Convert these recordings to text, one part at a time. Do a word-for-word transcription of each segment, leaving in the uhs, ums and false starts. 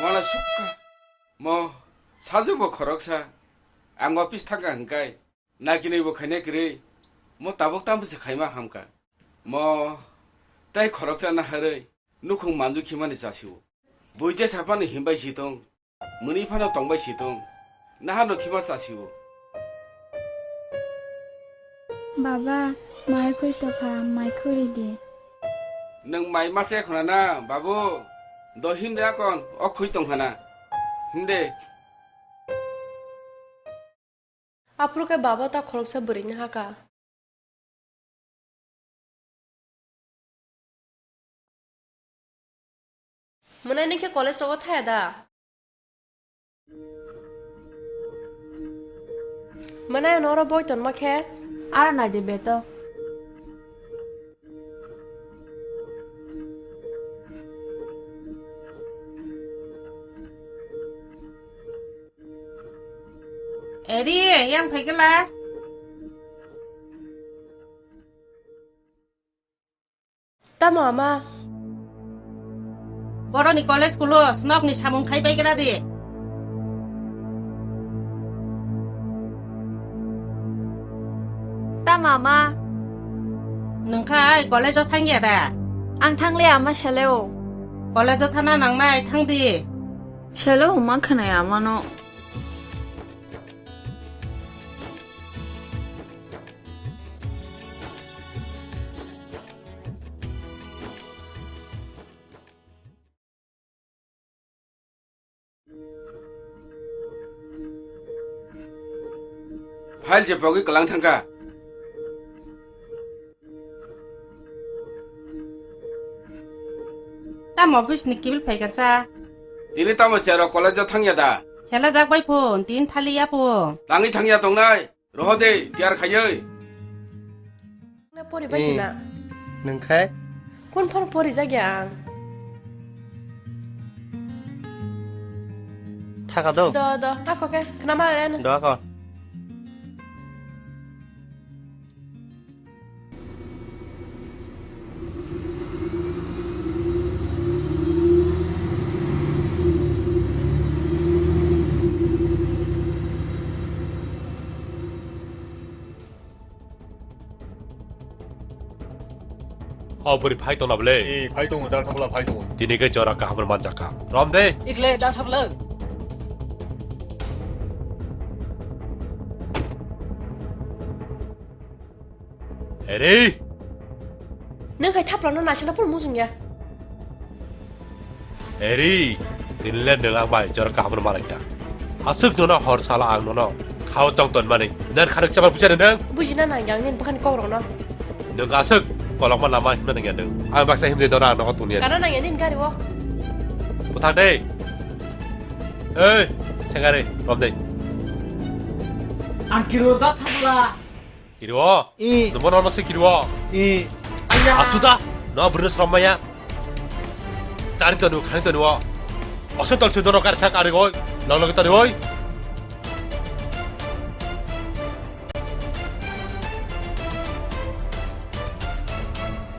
Mala sukha. Mo sajwkbo khoroksa. Ang office thangkha hwnkhai. Nakinwi bo khaina kwrwi. Mo tabuk tamo se khaima hamkha. Mo tai khoroksa naharwi nukhung manju khimani chasio. Buija saphano himbai sitong. Mwnwi phano tongbai sitong. Nahano khima chasio. Baba, mai khwi tokha, mai khuri di. Nwng mai ma che khuna na, babu? Do himde akon, o khwi tong khana. Himde. Aphuru khe baba ta khoroksa bwrwini haka. Mwnai nini khe college rogo thaya da? Mwnai ano oro boi tonma khe? Ara nai de beto. Eri, yang phaikala. Tamo ama? Boroni college kulo, snokni samung khai bai gra di. Tamo ama? Nwng khai college o thangya da? Ang thangle ama sele o. College o thana nangnai, thang di. Sele o ma khwnai ama no. File je pogwi kwlang thangkha. Tamo office ni kibil phaikha sa? Tini tamo chero college o thangya da? Sela jak bai phun, tin thali ya phun. Tangwi thangya tongnai. Roho de, tiyar khaiwi. Na pori bai Eh, na. Nwng khai? Kun phano pori jagya ang? Thaka do? Do, do, ako ke, khna ma ren. Do ako. O bwrwi phai tongna bwle? Ee, phai tongo, da thapla phai tongo. Tini khe jora kaham rw manjakha. Rom de. Ikle da thapla. Eri! Nwng hai thaplano naisingna phano muchungya. Eri! Tinle nwng ang bai jora kaham rw malaikha. Aswk nono hor sala ang nono khao chong tonmani. Nang khanuk chama buchari nwng? Bujina nangya ang nini bwkhani kokrokno. Nwng aswk kolokma lama himna nangya nwng. Ang baksa himdi nono ang nogo tongya. Kana nangya nini gari o? Bwthang de. Ei, sengari, rom de. Ang kiro da thapla. Kiriwo? I. Nobo nono se kiriwo? I. Aya. Achuda, no bwrwino srom maya. Chari tonu, khani tonu. Oso tol chudo no kar sak ari goi. Log log tani oi.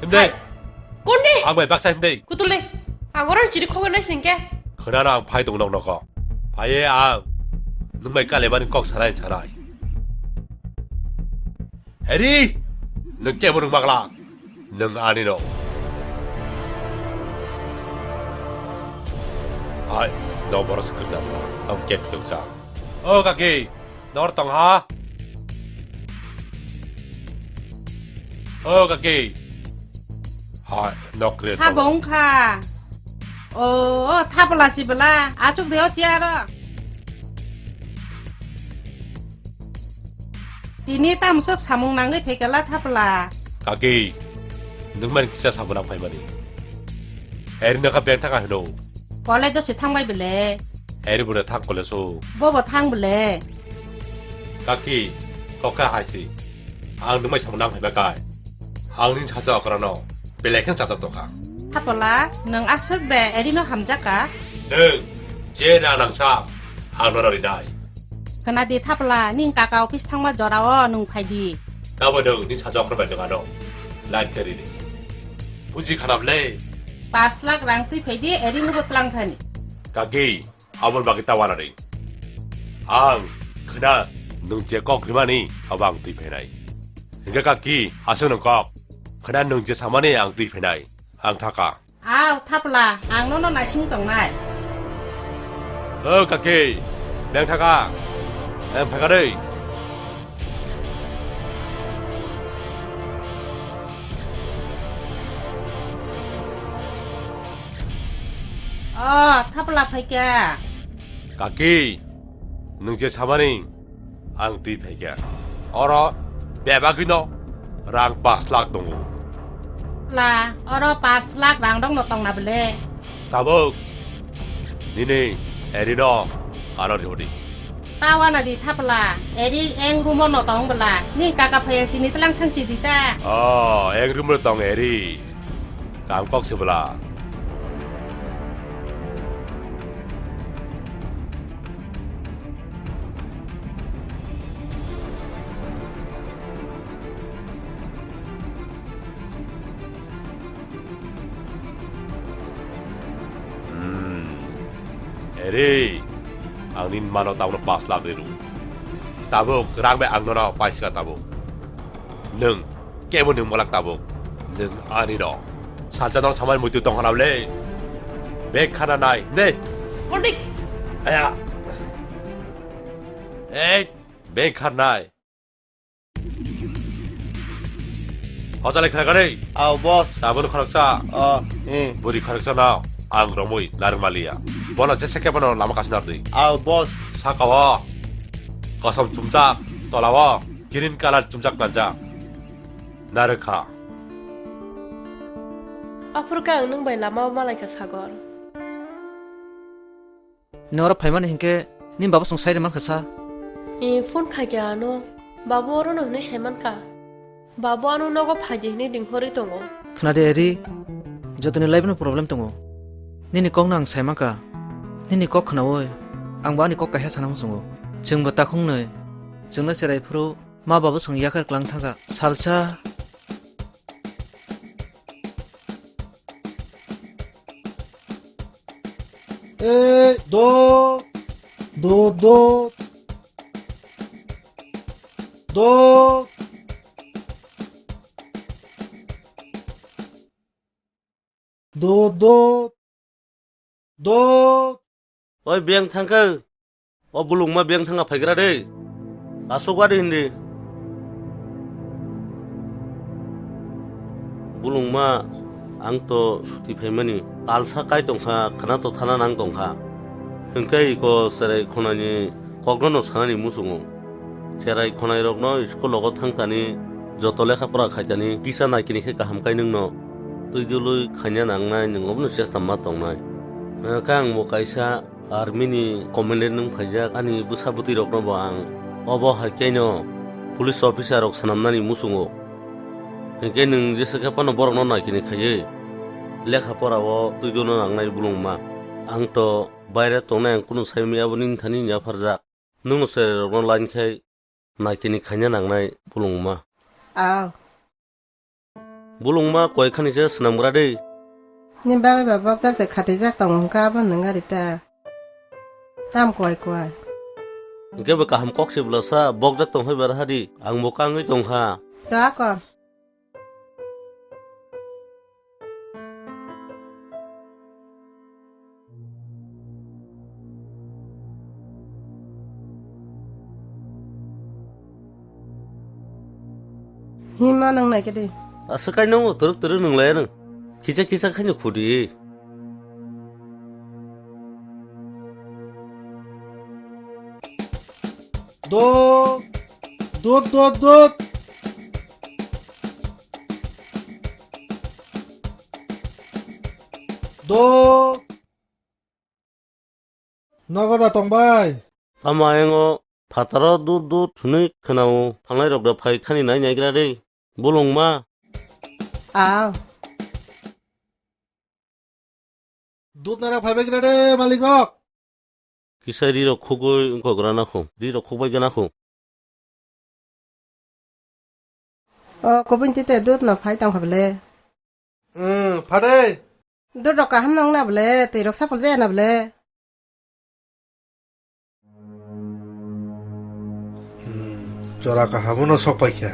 Himde. Hai. Kondi? Ang bai baksa himde. Kutul de. Agora chiri khogor nai singke. Khwnano ang phai tong nok noko. Phaiye ang. Nwng bai kale bani kok sarai sarai. Heri! Nwng kebo nwng magla? Nwng ani no. Hai, no boros kwrwngna bwla. Tamo kep kwrwngsa. O kaki, nor tong ha? O kaki. Hai, nok re. Sabo wngkha. O, o, thapla si bwla. Achuk de o chair o. Tini tamsok samung nangwi phaikala thapla. Kaki, nwng mani kisa samung nang phaimani. Eri nokha beng thaka hino. College o se thangbai bele. Eri bwrwi thang college o. Bobo thang bele. Kaki, kokha haisi. Ang nwng bai samung nang phaima kai. Ang nini sacha okrano belai khe chajak tongkha. Thapla, nwng aswk de erino hamjakha? Nwng je rang nangsa, ang nono rinai. Khwnadi thapla, nini kaka office thangma jorao nwng phaidi. Tabo nwng nini sacha okra bai nwng ano line khe rini. Buji khana bwle? Pash lakh rang twi phaidi, erino bo tlang thani. Kaki, aboni bagwi ta uanadi. Ang khna nwng je kok rimani abo ang twi phainai. Hingke kaki, aswk nwng kok. Khna nwng je samani ang twi phainai. Ang thaka. Aw, thapla, ang nono naising tongnai. O kaki, nang thaka. Nang phaikha dei. O, thapla phaikha. Kaki, nwng je samani ang twi phaikha. Oro bebagwino rang pash lakh tongo. La, oro pash lakh rang rokno tongna bwle. Tabuk, nini erino ano rihordi. Ta uanadi thapla, eri eng rumo no tong bwla. Ni kaka phaiya sini tlang thangchi di ta. O, eng rumo tong eri. Kam kok se bwla. Hmm. Eri, ang nini mano tabukno pash lakh ri rw. Tabuk, rang bai ang nono paisa tabuk. Nwng, kebo nwng mwlak tabuk. Nwng ani no. Salsa no samani muitu tong hana le. Bek khana nai, ne. Kordik. Aya. Ei, bek khana nai. Hojalai khna gari. Aw, boss. Tabuk khoroksa. O, eh. Buri khoroksa no ang romwi narwk maliya. Bono jesa khe bono lama kasinardi. Aw, boss. Saka o kosom chumjak, tola o green colour chumjak nanjak. Narwk kha. Aphuru khe ang nwng bai lama o malaikha, Sagor. Nwng oro phaimani hinkhe nini baba chwng sai rwmankha sa. E, phone khaikhe ano. Babu orono hwnwi saimankha. Babu ano nogo phaidi hwnwi ringhorwi tongo. Khna de Eri, jotoni life no problem tongo. Nini kokno ang saimankha. Nini kok khnaui angbo ani kok kaisa sana muchungo. Chwngbo takhungnwi chwngno cherai phuru ma babu chwng yakhar klang thangkha. Salsa. Ei, do, do, do, do, do, do, do. Oi, beng thangkhe. O bulungma beng thangkha phaigra de. Aswk wadi hindi. Bulungma, ang to suti phaimani. Talsa kai tongkha, khna to thana nang tongkha. Hwnkhe iko cherai khonani kokno no sanani muchungo. Cherai khonai rokno school logo thangtani, joto lekha pora khaitani, kisa naikini khe kaham kai nwngno. Twi dului khaina nangnai, nwng obono chesta ma tongnai. Khe ang bo kaisa Army ni commandant wng phaijak, ani bwsa bwtwi rokno bo ang obo hai khe no police officer rok swnamnani muchungo. Hinkhe nwng jesa khe phano borokno naikini khaiwi lekha pora o twi dwno nangnai bulungma. Ang to baire tongnai, ang kunu sai manya, abo nini thani wngya pharjak. Nwngno cherai rokno line khai naikini khaina nangnai bulungma. Aw. Bulungma koi khani se swnamgra de. Ni bagwi ba bokjak se khatijak tongo hwnkha abo nwng ari ta. Tam koi koi. Hwnkhe bo kaham kok se bwlasa bokjak tong phai bar hari. Ang bo kangwi tongkha. To akon. Hima nang nai khe de. Aswk kai nang twrwk twrwk nung lai nang. Kisa kisa khaino khudi. Dot, dot, dot, dot. Dot. Nogo da tong bai. Tamo ayang o phataro dut dut hwnwi khwnao, thangnai rok da phai thani nai naigra de. Bulungma. Aw. Dut nara phai bai gra de, malik rok. Kisa ri rok khugwi wngkok gra na khu, ri rok khuk bai gana khu. O, kubun tite dut no phai tong kha bele. Hmm, phade. Dut rok kaham nang na bele, tei rok sapor jaya na bele. Jora kaham no sok paikha.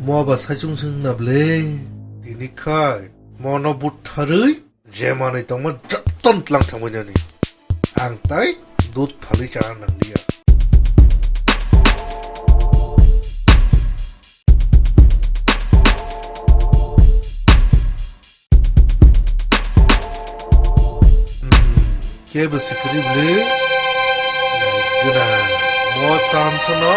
Mo ba saichung sing na ble. Tini khai mo no butharwi je manwi tongma jotton tlang thangbai nani. Ang tai dud phalwi chana nangliya. Hmm, kebo sikiri bwle. Naigwna. Mo chance no.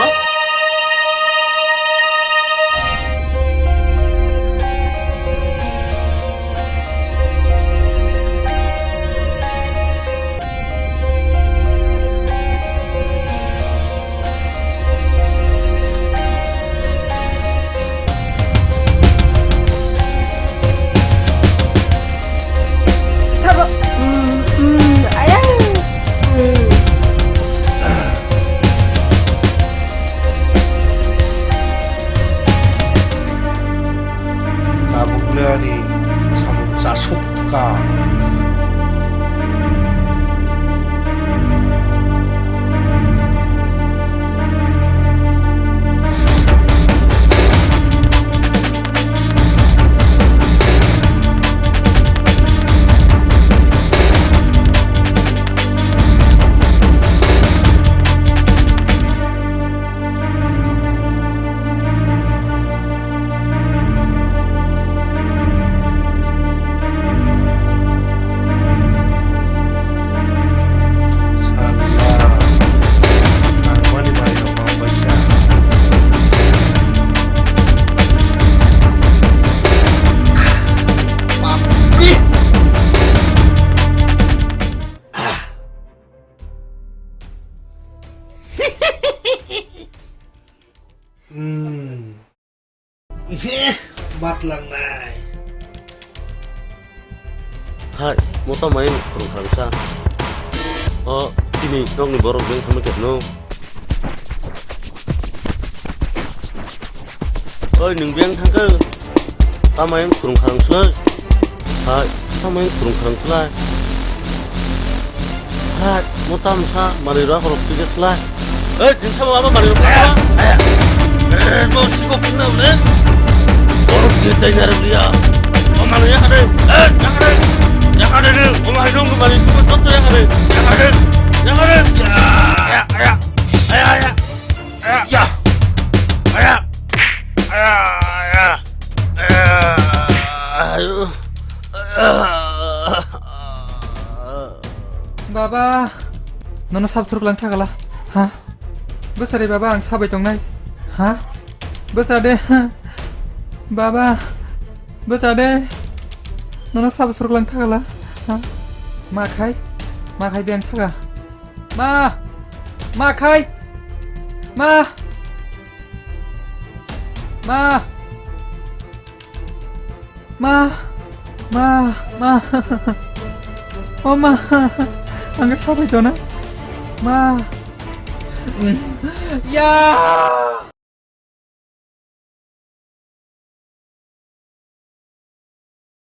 Sabo, mm, mm, aya, mm. Tabuk le ani samung chasuk ka. Hmm. Ihe, matlangnai. Hai, mota mai khurung kharangsa. O, tini nokni borok beng thamwi khe no. Oi, nwng beng thangkhe. Tamai khurung kharangsa. Hai, tamo yang khurung kharang khlai. Hai, mo tam sa manwi rok rok twi khlai. Ei, jinsa mo abo manwi rok khlai. Eh, mo siko kunna ne. Borok je tai na rok ya. O manwi ya kare. Eh, ya kare. Ya kare ne. O mai rok manwi ko to ya kare. Ya kare. Ya kare. Ya, ya. Ya, ya. Ya. Ya. Ya. Ya. Ya. Ya. Ayo. Baba, nono sab thuruk lang thagala, ha? Bwsari baba, ang sabai tongnai, ha? Bwsa de, ha? Baba, bwsa de, nono sab thuruk lang thagala, ha? Ma khai, ma khai beng thaga. Ma! Ma khai! Ma! Ma! Ma! Ma! Ma! O ma! Ang khe sabai tona? Ma! Ya!